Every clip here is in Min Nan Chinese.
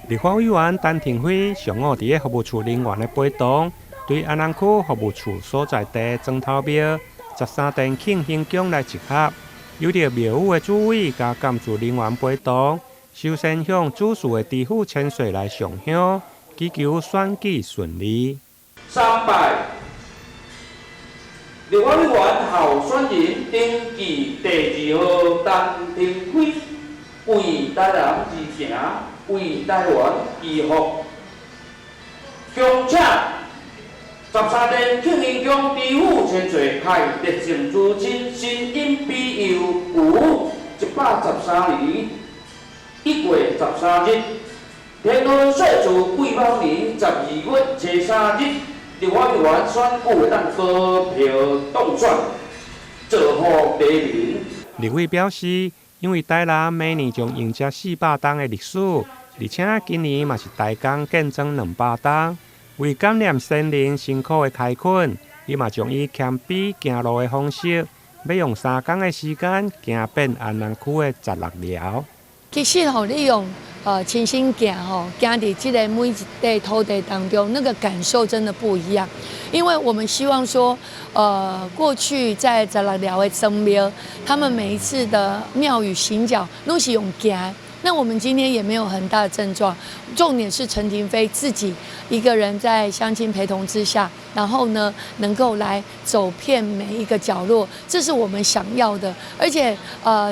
立法委員陳亭妃上午佇个服務處人員的陪同，對安南區服務處所在地莊頭廟十三殿慶興宮來集合，由著廟宇的主委佮監事人員陪同，首先向主事的知府千歲來上香，祈求選舉順利。三拜，立法委員候選人登記第二號陳亭妃，為台南而行，為台灣祈福。恭請十三殿慶興宮知府千歲開得勝諸親，神恩庇佑，於113年1月13日，天后歲次癸卯年12月初3日，立法委員選舉會當高票當選，造福黎民。立委表示，因為台南每年將迎接400冬的歷史，而且今年嘛是台江建莊200冬，為感念先人辛苦的開墾，伊嘛將以謙卑行路的方式，欲用3工的時間行遍安南區的16寮。其實吼，你用親身行吼，行佇這个每一塊土地當中，那個感受真的不一樣。因為我們希望說，過去在十六寮的莊廟，他們每一次的廟宇行腳攏是用行。那我們今天也沒有很大的症狀，重點是陳亭妃自己一個人在鄉親陪同之下，然後呢，能夠來走遍每一個角落，這是我們想要的。而且，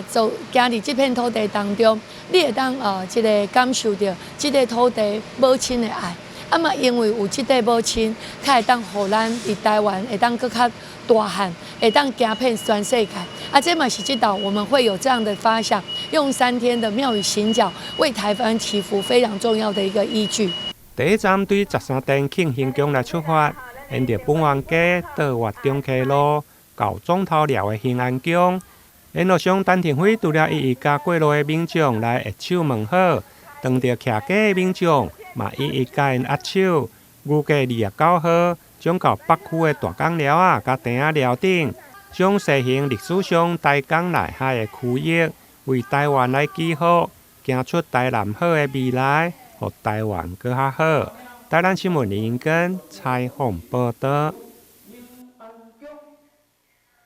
走行佇這片土地當中，你會當這个感受著這个土地母親的愛。啊嘛，因為有這塊母親，較會當予咱佇台灣會當閣較大漢，會當行遍全世界。啊，這嘛是這道我們會有這樣的發想，用3天的廟宇行腳為台灣祈福，非常重要的一個依據。第一站對十三殿慶興宮來出發，沿著本源街到越中溪路，到總頭寮的興安宮。沿路上，陳亭妃除了一一佮過路的民眾來握手問好，當著徛街的民眾嘛一一佮𪜶握手。預計29號將到北區的大港寮仔佮疃仔寮頂，將西行歷史上台江內海的區域，為台灣來祈福，行出台南好的未來，予台灣閣較好。台南新聞林根採訪報導。